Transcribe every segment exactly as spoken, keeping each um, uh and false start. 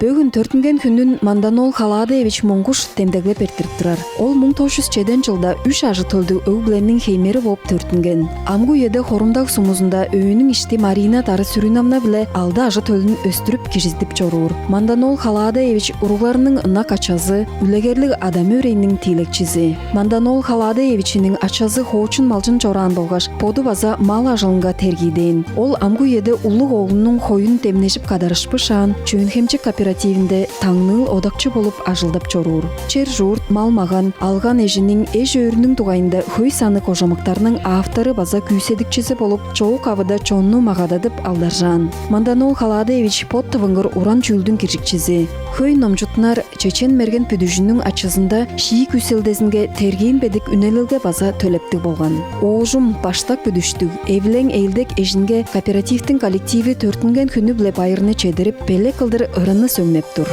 Бөгүн төрүттүнген хүнүн Мандан-оол Халадеевич Монгуш демдеглеп эрттирип турар. Ол муң тос чүс чеден чылда үш ажы-төлдүг өг-бүлениң хеймери бооп төрүттүнген. Амгы үеде Хорум-Даг сумузунда өөнүң ишти Марина Дары-Сүрүновна-биле алды ажы-төлүн өстүрүп, кижизидип чоруур. Мандан-оол Халадеевич уругларының ынак ачазы, үлегерлиг адам-өөрейниң тиилекчизи. Мандан-оол Халадеевичиниң ачазы хоочун малчын чораан болгаш, боду база мал ажылынга тергиидээн. Ол амгы үеде улуг оглунуң хоюн демнежип кадарышпышаан, Чөөн-Хемчик кооперативинде таңныыл одакчы болуп ажылдап чоруур. Чер-чурт, мал-маган, алган эжиниң, эш-өөрүнүң дугайында хөй санныг кожамыктарның автору база күүседикчизи болуп, чоок-кавыда чонну магададып алдаржаан. Мандан-оол Халадеевич бот-тывынгыр уран чүүлдүң киржикчизи. Хөй номчуттунар чечен-мерген бүдүжүннүң ачызында шии күүселдезинге тергиин бедик үнелелге база төлептиг болган. Оожум, баштак бүдүштүг, эвилең-ээлдек эжинге кооперативтиң коллективи төрүттүнген хүнү-биле байырны чедирип, белек кылдыр ырыны сөңнеп тур.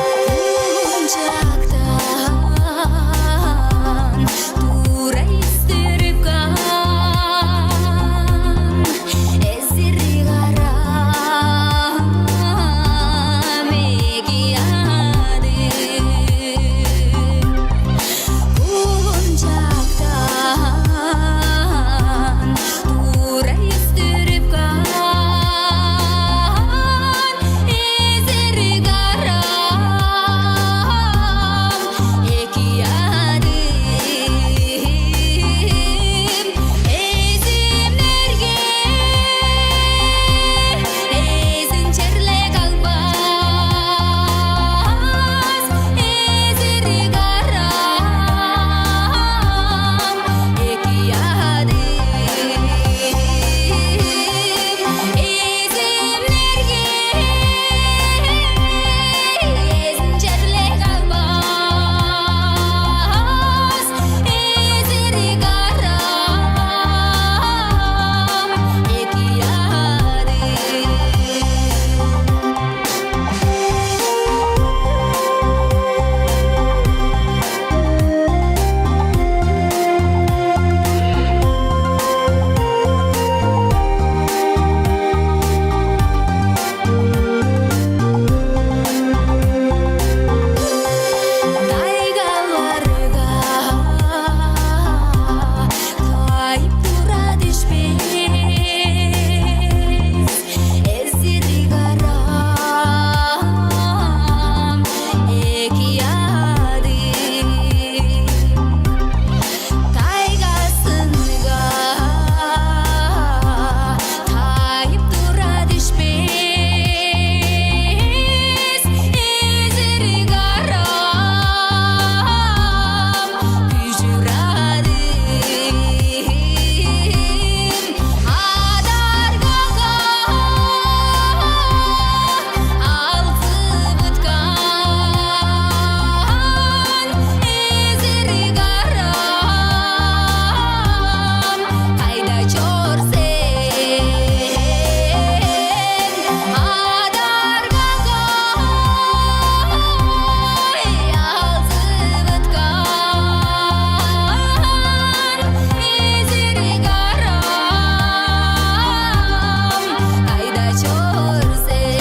Ынчактан турай истирип каан эзир-карам эки адым. Ынчактан турай истирип каан эзир-карам эки адым, эзимнерге эзин черле кагбас, эзир-карам эки адым, эзимнерге эзин черле кагбас, эзир-карам эки адым. Тайгаларга тайып тура дүшпес эзир-карам эки адым. Тайгазынга тайып тура дүшпес эзир-карам күжүр адым. Адаргага алзывыткан эзир-карам кайда чор сен? Адаргага алзывыткан эзир-карам кайда чор сен?